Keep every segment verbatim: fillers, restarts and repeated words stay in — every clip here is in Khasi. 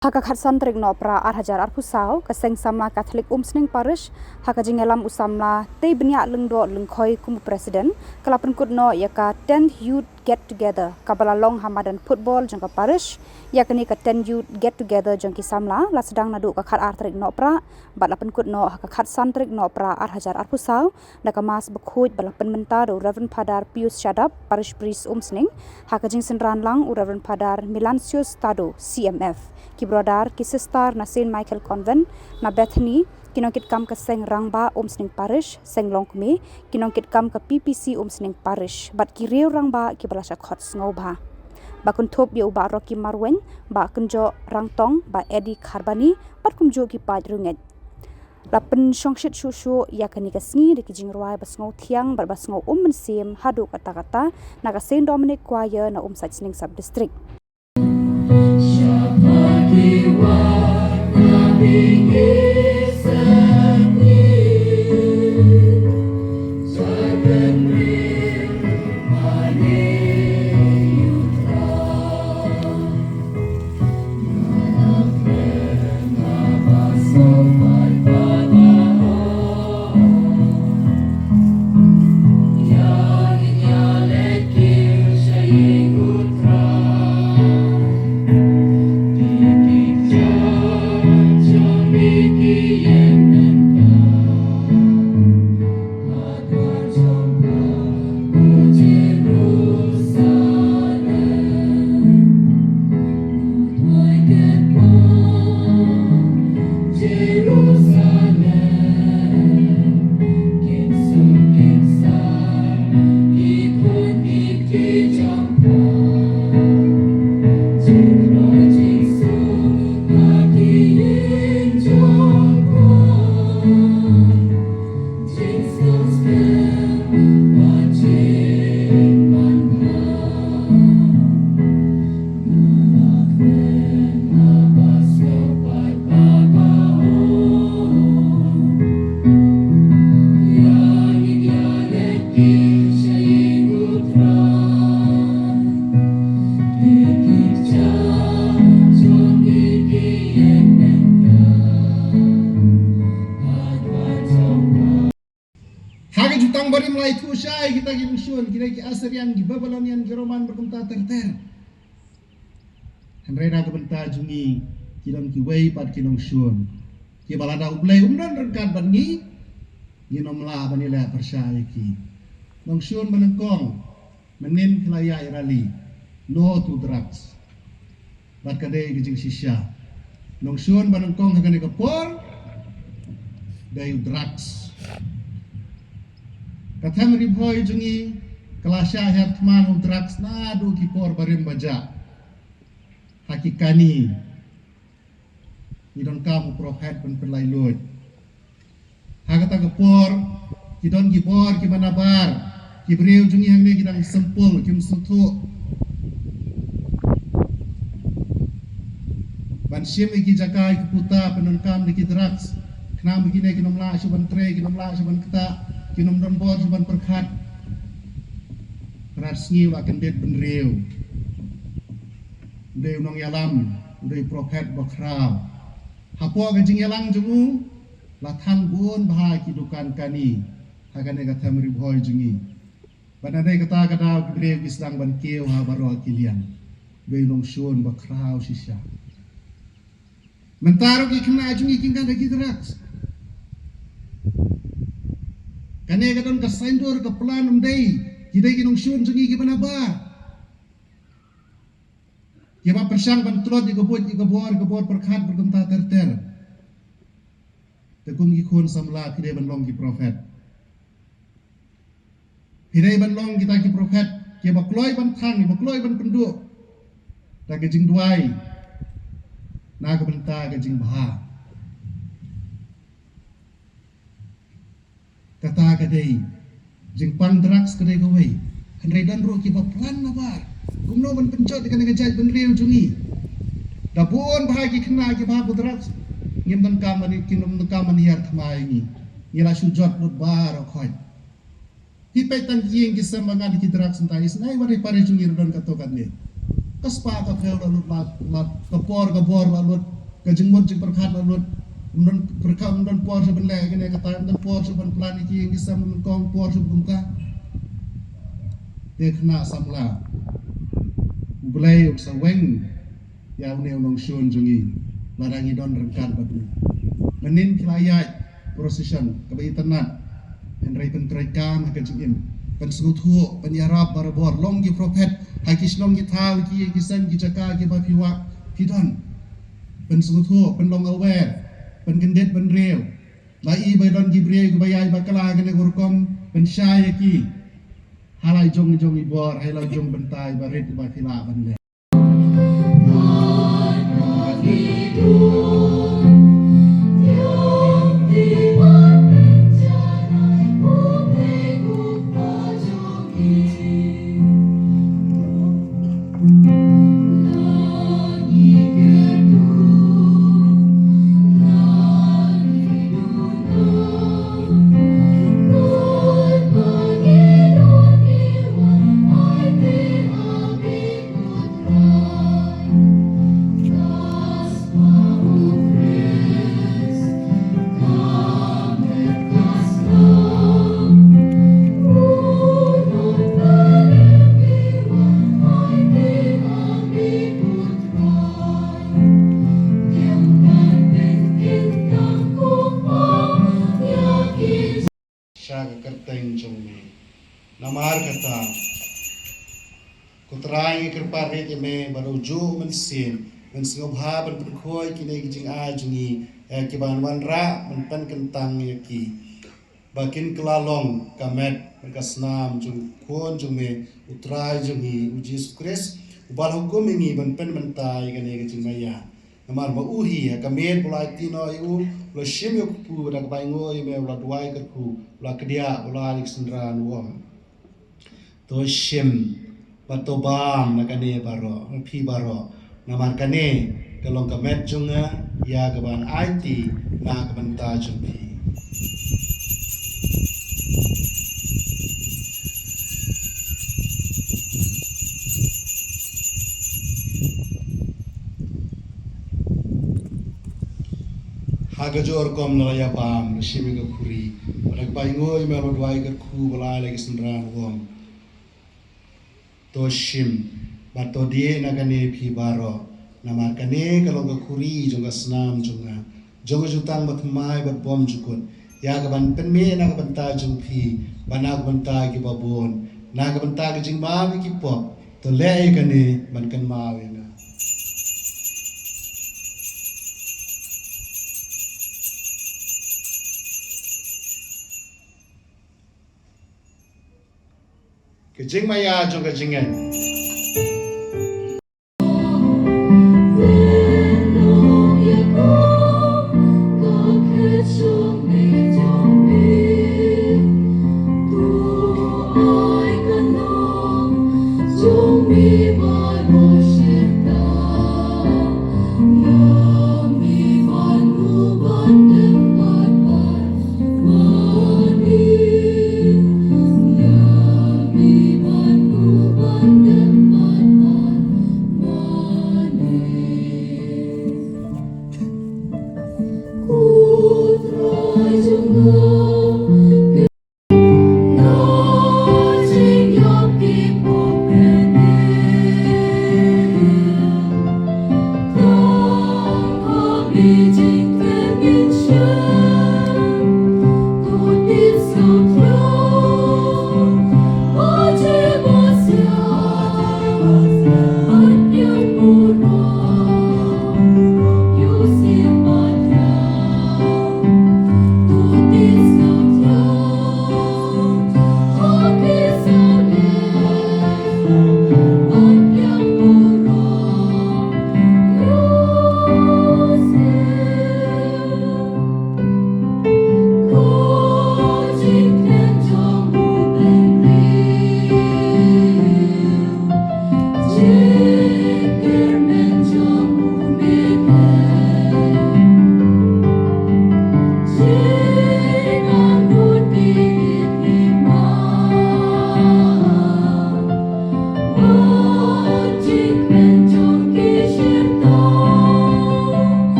Ha ka khatsan tarik Nohprah ar hajar arphew saw, ka Seng Samla Katholik Umsning Parish, ha ka jingïalam u Samla Teibniah Lyngdoh Lyngkhoi kum u President, ka la pynkut noh ïa ka tenth Youth Get Together, kaba la long ha madan football jong ka Parish. Ïa kane ka tenth Youth Get Together jong ki samla la sdang naduh ka khat ar tarik Nohprah bad la pynkut noh ha ka khatsan tarik Nohprah ar hajar arphew saw, da ka Mass bakhuid ba la pynmynta da u Reverend Father Pius Shadap, Parish Priest Umsning, ha ka jingsynran lang u Reverend Father Melansius Tado, C M F, ki brother, ki sister na Saint Michael Convent na Bethany, ki nongkitkam ka Seng Rangbah Umsning Parish, Seng Longkmie, ki nongkitkam ka P P C Umsning Parish, bad ki riew rangbah kiba la shah khot sngewbha. Ba kynthup ïa u Bah Rocky Marwein, Bah Kynjoh Rangtong, Bah Eddie Kharbani, bad kumjuh ki paid riewngeit. La pynshongshit shuh shuh ïa kane ka sngi da ki jingrwai ba sngewthiang bad ba sngew um mynsiem haduh katta katta na ka Saint Dominic Choir na Umsait Sning Sub District. Ha ka jutang barim la ïathuh shai kita ki nongshun, kita ki Assyrian, ki Babylonian, ki Roman, bad kumta ter ter. Hynrei na ka bynta jong ngi, ki don kiwei pat ki nongshun kiba lada U Blei um don ryngkat bad ngi, ngin ym lah ban ïaleh pyrshah ïa ki. Nongshun ba nyngkong, mynnin ki la ïaid rally No to Drugs. Bad ka dei ka jingshisha. Nongshun ba nyngkong ha kane ka por, dei u drugs. Ka them Ri Bhoi jong ngi ka la shah hiar thma u drugs naduh ki por barim bajah. Ha ki kani, ngi donkam u prophet ban pynlait luid. Ha kata ka por, ki don ki bor kiba nabar, ki briew jong ngi hangne ki dang simple, kim sngewthuh ban shim ïa ki jaka ki puta pyndonkam da ki drugs. Khnang ba kine kin ym lah shuh ban trei, kin ym lah shuh ban ktah, kin ym don bor shuh ban pyrkhat. Pynat sngi la kyndit bynriew. U dei u nongïalam, u dei u prophet ba khraw. Hapoh ka jingïalang jong u, la thang bun bha ki dukan kani ha kane ka them Ri Bhoi jong ngi. Bad na dei kata ka daw ki briew ki sdang ban kiew ha baroh ki liang. Dei nongshun ba khraw shisha. Mynta ruh ki khynnah jong ngi kin kynda ki drugs. Kane ka don ka saindur ka plan, ym dei. Ki dei ki nongshun jong ngi kiba nabar. Kiba pyrshang ban tlot ïa ka buit, ïa ka bor, ka bor pyrkhat bad kumta ter ter. Te kum ki khun samla phi dei ban long ki prophet. Phi dei ban long kita ki prophet kiba kloi ban thang, kiba kloi ban pynduh da ka jingduwai na ka bynta ka jingbha. Kata ka dei, jingpang drugs ka dei kawei. Hynrei don ruh kiba plan nabar kumno ban pynjot ïa kane ka jaitbynriew jong ngi. Da bun bha ki khynnah kiba hap drugs, ngim donkam ban, kim donkam ban hiar thma ïa ngi. Ngi la shu jot lut baroh khoit. Phi peit tang ki ïing ki sem ba ngat ki drugs, mynta isynei wat ri pari jong ngi ruh don katto katne. Ka spah ka phew la lut, la, la, ka por ka bor la lut, ka jingmut jingpyrkhat la lut. Ym don pyrkhat, ym don por shuh ban leh kine, kata ym don por shuh ban plan ïa ki ïing ki sem, ym don por shuh ban kum ka. Te khynnah samla, U Blei un sa weng ïa une u nongshun jong ngi lada ngi don ryngkat bad u. Mynnin ki la ïaid procession kaba itynnad, hynrei pyntreikam ha ka jingim, pynsngewthuh, pynïarap barabor, long ki prophet ha ki shnong ki thaw, ki ïing ki sem, ki jaka kiba phi wah phi don. Pynsngewthuh, pynlong aware, pynkyndit bynriew. La i ba don ki briew kiba ïaid bakla ha kane ka rukom, pynshai ïa ki ha la jong jong i bor, ha la jong bynta iba rit iba phi lah ban leh. Sha ka kyrteng jong me. Namar kata, ko Trai, ngi kyrpad rit ïa me ba da ujuh u mynsiem men sngewbha ban pynkhuid kine ki jingai jong ngi, eh, kiban wanrah ban pynkyntang ïa ki, ba kin kylla long ka met bad ka snam jong u Khun jong me, u Trai jong ngi u Jisu Khrist, uba la hukum ïa ngi ban pynmynta ïa kane ka jingmaïa. Namar ba u hi ha ka miet u la aiti noh ïa u, u la shim ïa u kpu, bad ha kaba ainguh ïa me u la duwai kyrkhu, u la kdiah, u la ai ïa ki synran, u ong: To shim bad to bam na kane baroh, na phi baroh, namar kane ka long ka met jong nga, ïa kaban aiti na ka bynta jong phi. Ha kajuh ka rukom la ïa bam, la shim ïa ka khuri, bad ha kaba ainguh ïa me u la duwai kyrkhu, u la ai ïa ki synran, u ong: To shim bad to dieh na kane phi baroh, namar kane ka long ka khuri jong ka snam jong nga, jong ka jutang bathymmai bad bymjukut, ïa kaban pynmih na ka bynta jong phi bad na ka bynta kiba bun, na ka bynta ka jingmap ïa ki pop. To leh ïa kane ban kynmaw ïa nga. Ka jingmaïa jong ka jingngeit.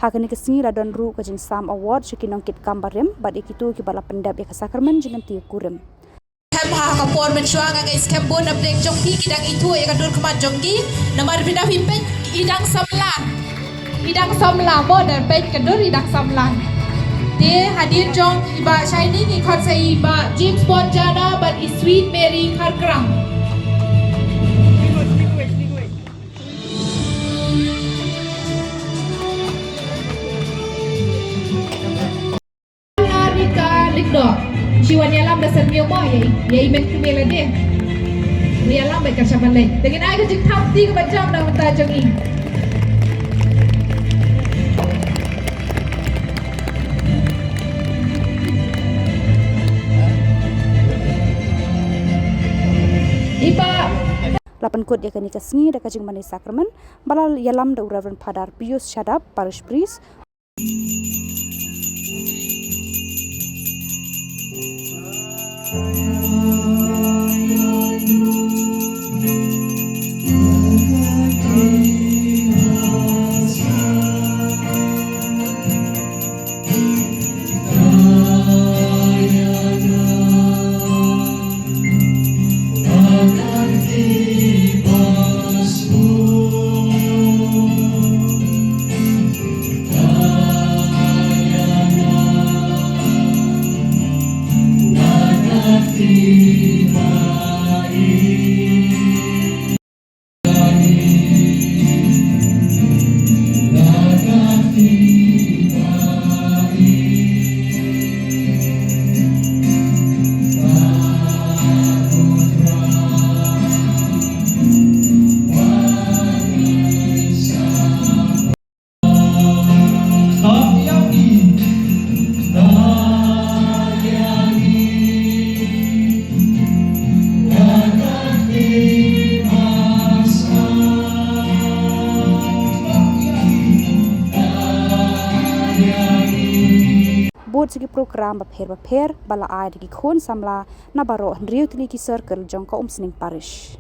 Ha kane ka sngi la don ruh ka jingsam award sha ki nongkitkam barim bad ïa kito kiba la pyndep ïa ka sakramen jingkynti kurim. Khlem ha ka por mynshuwa nga ngeit skhem bun na pdeng jong phi ki dang ithuh ïa ka dur khmat jong ki. Namar phi da phi peit i dang samla. I dang samla mo, da peit ka dur i dang samla. Te hadien jong i Bah Shiny ngi khot sa i Bah James Bond Jana bad i Sweet Mary Kharkram. Rika Lyngdoh. Shi wan ïalam da syrngiew mo ïa i, ïa i mei kmie lade. Ïalam bad ka shaban leh. Te ngin ai ka jingthap kti kaba jam na bynta jong i. I Bah. La pynkut ïa kane ka sngi da ka jingmane sakramen ba la ïalam da u Reverend Father Pius Shadap, Parish Priest. Bud sa ki program bapher bapher ba la ai da ki khun samla na baroh hynriew tylli ki circle jong ka Umsning Parish.